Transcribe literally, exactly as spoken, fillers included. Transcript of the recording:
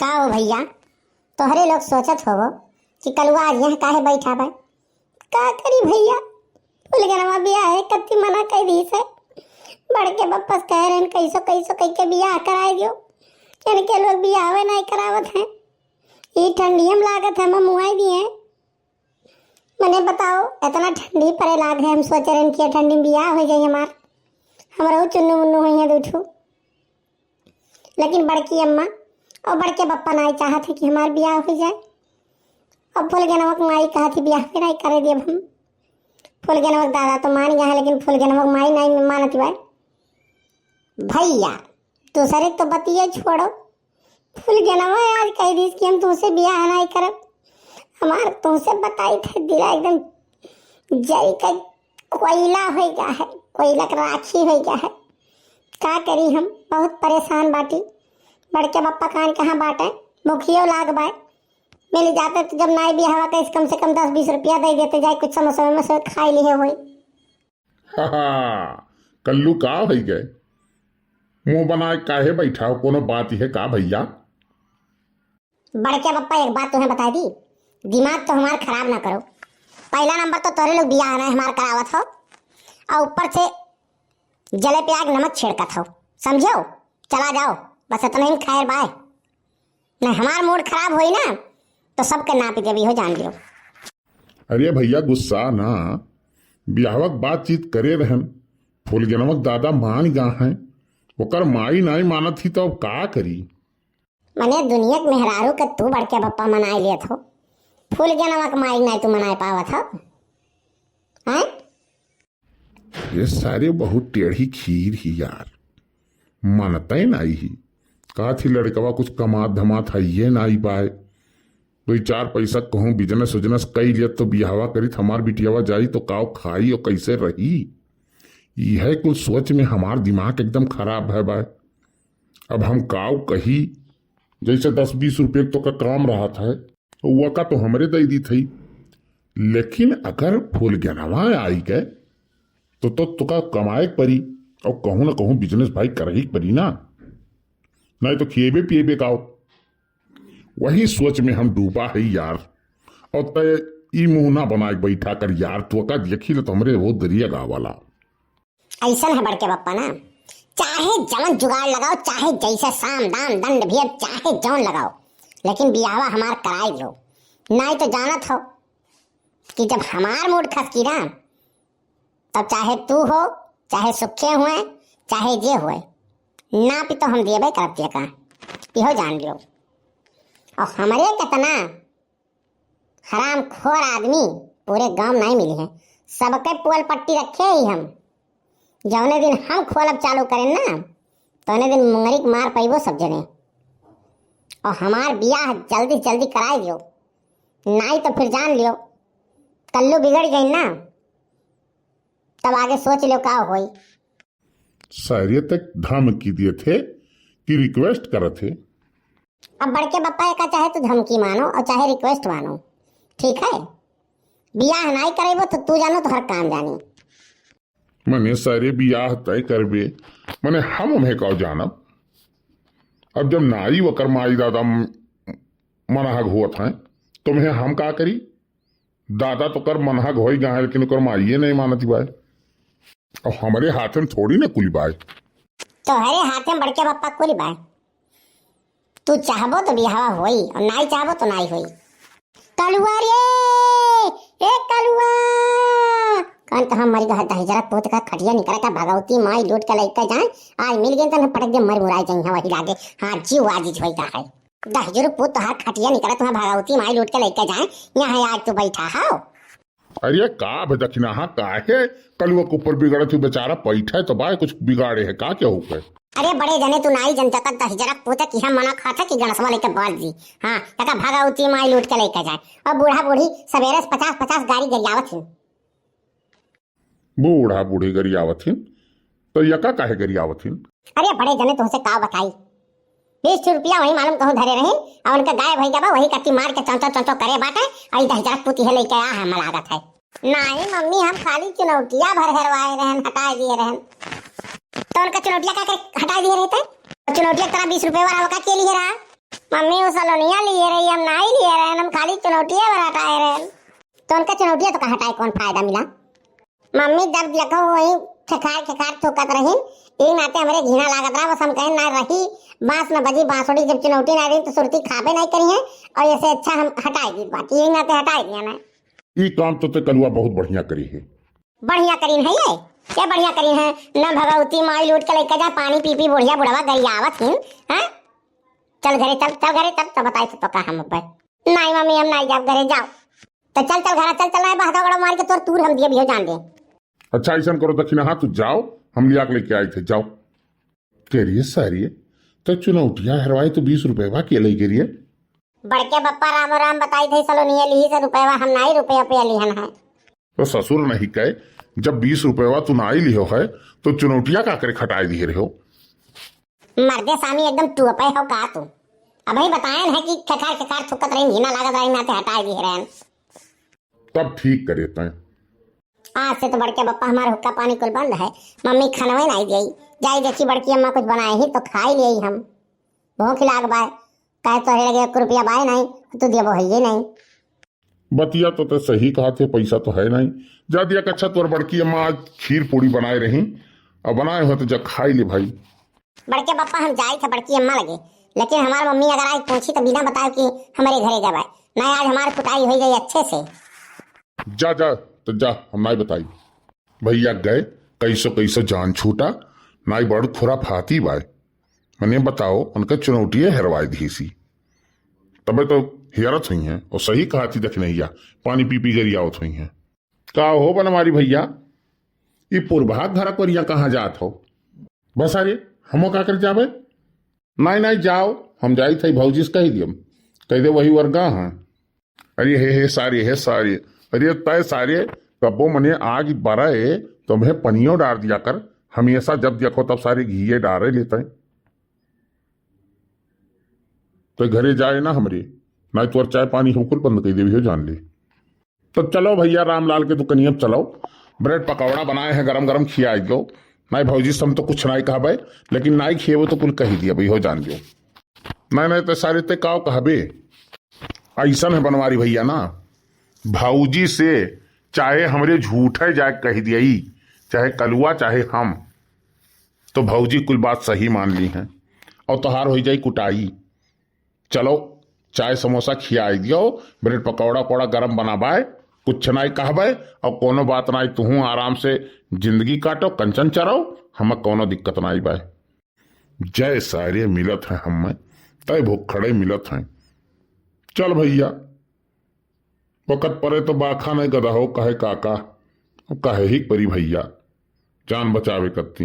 का हो भइया, तोहरे लोग सोचत होबो कि कलुआ आज यहाँ काहे बैठा बा? का करी भइया, फुलगेनवा बियाह है, कत्ती मना कइ दीस है। बड़के बप्पा से कहे रहन, कैसो कैसो कइके बियाह कराइ दियो, इनके लोग बियाहवे नाहीं करावत हैं। ई ठंडिया में लागत है, हम मुआई दिए। मने बताओ, इतना ठंडी पड़े लाग है, हम सोचे रहन कि ठंडी में बियाह होइ जाई हमार, हमरो चुन्नू मुन्नू होइहैं दू ठू। लेकिन बड़की अम्मा और बड़के बप्पा नाहीं चाहत है कि हमार बियाह होइ जाए। अब फुलगेनवा के माई कहत ही, बियाह भी नाहीं करे देब हम। फुलगेनवा के दादा तो मान गया है, लेकिन फुलगेनवा के माई नाहीं मानत बा। भइया, दूसरे तो बतिये छोड़ो, फुलगेनवा आज कहि दीस कि हम तुहसे बियाह नाहीं करब। हमार तुहसे बताई थे दिला एकदम जल के कोइला होइ गा है, कोइला के राखी होइ गा है। का करी हम, बहुत परेशान बाटी। बड़के बप्पा कान कहाँ बाटे, भुखियो लाग बाय। मिल जाते तो जब नाहीं बियाहवा कइस, कम से कम दस बीस रुपया दइ देते, जाए कुछ समोसा वमोसा खाइ लिहे होई। कल्लू का होइ गए, मुँह बनाए काहे बैठा हो, कोनो बात है का भइया? बड़के बप्पा, एक बात तुहें बताइ दी, दिमाग तो हमार खराब ना करो। पहला नंबर तो तोरे लोग बियाह ना हमार करावत हो, और ऊपर से जले पे आग नमक छिड़कत हो, समझो? चला जाओ, बस इतना ही खैर बाय। नहीं हमार मूड खराब होई ना, तो सबके नापी देबी हो, जान लियो। अरे भइया, गुस्सा ना, बियाहवा के बातचीत करे रहन, फुलगेनवा के दादा मान गा हैं, ओकर माई नाहीं मानत ही तो अब का करी? मने दुनिया के मेहरारू के तू बड़के बप्पा मनाए लेत हो, फुलगेनवा के माई नाहीं तू मनाए पावत हो, हैं? ये सारे बहुत टेढ़ी खीर ही यार, मानते नाहीं ही। कहत ही लड़कवा कुछ कमात धमात हइये नाहीं बाय, दुइ चार पैसा कहूँ business उजनेस कइ लियत तो बियाहवा करित, हमार बिटियावा जाई तो काव खाई और कैसे रही? यह कुल सोच में हमार दिमाग एकदम खराब है बाय। अब हम काव कही, जैसे दस बीस रुपये तो का काम रहत है, वका तो हमरे दइ दीत है, लेकिन अगर फुलगेनवा आई गए तो, तो तुका कमाए के परी और कहूँ ना कहूँ business भाई करही के परी ना, नाहीं तो खिएबे पिएबे काव। वही सोच में हम डूबा है यार। और तय ई मुँह ना बनाए के बैठा कर यार, तुका देखी ले तो हमरे वो दरिया गावाला। ऐसन है बड़के बप्पा ना, चाहे जवन जुगाड़ लगाओ, चाहे जैसे साम दाम दंड भेद, चाहे जवन लगाओ, लेकिन बियाहवा हमार कराए दियो। नाहीं तो जानत हो कि जब हमार मूड खसकी ना, तब चाहे तू हो, चाहे सुखे हुए, चाहे जे हुए, नापी तो हम देबे करब जेका, इहो जान लियो। और हमरे कितना हरामखोर आदमी पूरे गांव में नाहीं मिली है, सबके पोल पट्टी रखे ही हम। जौने दिन हम खोलब चालू करें ना, तौने दिन मुंगरी के मार पइबो सब जने। और हमार बियाह जल्दी से जल्दी कराए दियो, नाहीं तो फिर जान लियो, कल्लू बिगड़ गई ना, तब आगे सोच लियो का होई। सारे तक धमकी दिए थे कि request करत थे। अब बड़के बप्पा एका चाहे तू धमकी मानो और चाहे request मानो, ठीक है? बियाह नाहीं करेबो तो तू जानो, तोहर काम जानी। मने सारे बियाह तय करबे, मने हम उम्हे का जानब? अब जब नाई वकर माई दादा म-, मनहग होत हैं, तो उम्हे हम का करी? दादा तो कर मनहग होई गा है, लेकिन ओकर माइये नहीं मानती बाय। अब हमरे हाथे में थोड़ी ना कुली बाय। तोहरे हाथे में बड़के बप्पा कुली बाय। तू चाहबो तो बियाहवा होई और नाई चाहबो तो नाई होई। कलुआ रे, ए कलुआ, कौन कहाँ मरी गा है? दहिजरा पूत का खटिया निकरा का भगवती माई लूट के लइके जाए। आज मिल गए तो पटक दे, मर मुराई जाई है वही लागे। हाँ, जीव आजिज होई गा है। दहिजरू पूत तोहार खटिया निकरा, तुम्हार भगवती माई लूट के लइके जाए। यहाँ आज तू बैठा हो। अरे का भे दखिनाहा, काहे कलुआ के ऊपर बिगड़त हो बेचारा? बैठे तो बाय, कुछ बिगाड़े है का, क्या हो गए? अरे बड़े जने तू नाई जनता का दहिजरा पूत है कि हम मना खात है कि गणसवा लेके बाज दी। हाँ, तका भगवती माई लूट के लइके जाए। और बूढ़ा बूढ़ी सवेरे से पचास पचास गाड़ी गरियावत ही। बूढ़ा बूढ़ी गरियावत ही, तो यका काहे गरियावत ही? अरे बड़े जने तुमसे का बताई, बीस ठो रुपया वही मालूम कहूँ धरे रही, और उनका गायब होई गवा, वही कत्ती मार के चौंचो चौंचो करे बाटे, और ई दहिजरा पूत इहे लइके आ है, मलागत है। नाहीं मम्मी, हम खाली चुनौटिया भर हेरवाए रहन, हटाए दिए रहन। तो उनका चुनौटिया का करे हटाए दिए रहते? चुनौटिया तरह बीस रुपये वाला का के लिए रहा? मम्मी, वो सलोनिया लिए रही, हम नाई लिए रहे, हम खाली चुनौटिया भर हटाए रहे। तो उनका चुनौटिया तो का हटाए, कौन फायदा मिला? मम्मी, जब देखो वही खेखार खेखार थूकत रही, यही नाते हमरे घिना लागत रहा। बस हम कहे ना रही, बांस न बजी बांसुरी, जब चुनौटी ना रही तो सुरती खाबे नहीं करी है, और ऐसे अच्छा हम हटाए दी बात, यही नाते हटाए दिया ना। ई काम तो ते कलुआ बहुत बढ़िया करी है। बढ़िया करीन है ये? क्या बढ़िया करीन है? न भगवती माई लूट के लेके जा, पानी पी पी बुढ़िया बुढ़वा गरियावत हिन, हैं? चल घरे, चल, चल घरे, चल, तो बताई तो का हम ऊपर। नहीं मम्मी, हम नहीं जाब घरे, जाओ। तो चल, चल घरा, चल, चल, नहीं बहदा गड़ा मार के तोर तूर हम दिए भी हो जान दे। अच्छा, ऐसा करो दखिना, हाँ, तू जाओ, हम लिया के लेके आई थे, जाओ। कह रही है सारी, तो चुनौटिया हरवाई तो बीस रुपए बा के ले के रही है। बड़के बप्पा रामो राम बताई थे, सलोनिया लिही से रुपया, हम नाई रुपया पे लिहन है। तो ससुर नहीं कहे, जब बीस रुपया तू नाई लिहो है, तो चुनौटिया का करे खटाई दिए रहो? मर्दे सामी एकदम टुअपे हो का तू? अबही बतायन है कि खेखार खेखार थुकत रही, घिना लागत रही, नाते हटाई दिए रहन। तब ठीक करे तैं। आज से तो बड़के बप्पा हमार हुक्का पानी कुल बंद है, मम्मी खनवे नहीं देई। जाई देखी बड़की अम्मा कुछ बनाए ही तो खाई लेई हम। भूख लाग बाय, काहे तोहरे लगे एक रुपया बाय नहीं, तू देबो हइये नहीं। बतिया तो ते सही कहा थे, पैसा तो है नहीं। जा दिया, अच्छा तोर बड़की अम्मा आज खीर पूड़ी बनाए रही, अब बनाए हो तो जा खाई ले भाई। बड़के बप्पा हम जाई थे बड़की अम्मा लगे, लेकिन हमार मम्मी अगर आज पूछी तो बिना बताए कि हमारे घरे जाबे, नहीं आज हमार कुटाई हो जाई अच्छे से। जा, जा, तो जा, हम नाई बताई। भैया गए, कैसो कैसो जान छूटा, नाई बड़ खुराफाती बाय। मने बताओ, उनका चुनौटिये हेरवाए दीसी। तबे तो हेरत हुई हैं, और सही कहा थी दखिनैया, पानी पी पी गरियावत हुई हैं। का हो बनवारी भैया, ई पुरभाग घर कोरिया कहाँ जात हो? बस अरे, हमो का कर जाबे? नाई, नाई, जाओ, हम जाई थे भौजी से कह दियम, कह दे वही वर्गा हैं। अरे हे, हे सारे, हे सारे, अरे तय सारे, कब्बो मने आग बरए, तुम्हें पनियो डार दिया कर, हमेशा जब देखो तब सारे घिये डारे लेते हैं। तो घरे जाए ना हमरे, नाई तोर चाय पानी हम कुल बंद कर देवी हो, जान ले। तो चलो भैया रामलाल के दुकनिया पे चलो, ब्रेड पकौड़ा बनाए हैं गरम गरम, खियाई दो। नाई भौजी से हम तो कुछ नाई कहबे, लेकिन नाई खिएबो तो कुल कही दिया भाई हो, जान लियो। नाई, नाई, ते सारे ते काव कहबे। ऐसन है बनवारी भैया ना, भौजी से चाहे हमरे झूठे जाए कह दियई, चाहे कलुआ चाहे हम, तो भौजी कुल बात सही मान ली हैं और तोहार हो जाई कुटाई। चलो, चाय समोसा खियाई दियो, ब्रेड पकौड़ा उकौड़ा गरम बनाबाय, कुछ नाई कहबाय, और कोनो बात नाई, तुहूँ आराम से जिंदगी काटो, कंचन चराओ, हमें कोनो दिक्कत नाई बाय। जय सारे मिलत है हमें, तय भुक्खड़े मिलत हैं। चल भैया, वकत परे तो बाखा नहीं गदा हो, कहे काका, अब कहे ही परी भैया, जान बचावे कत्ती।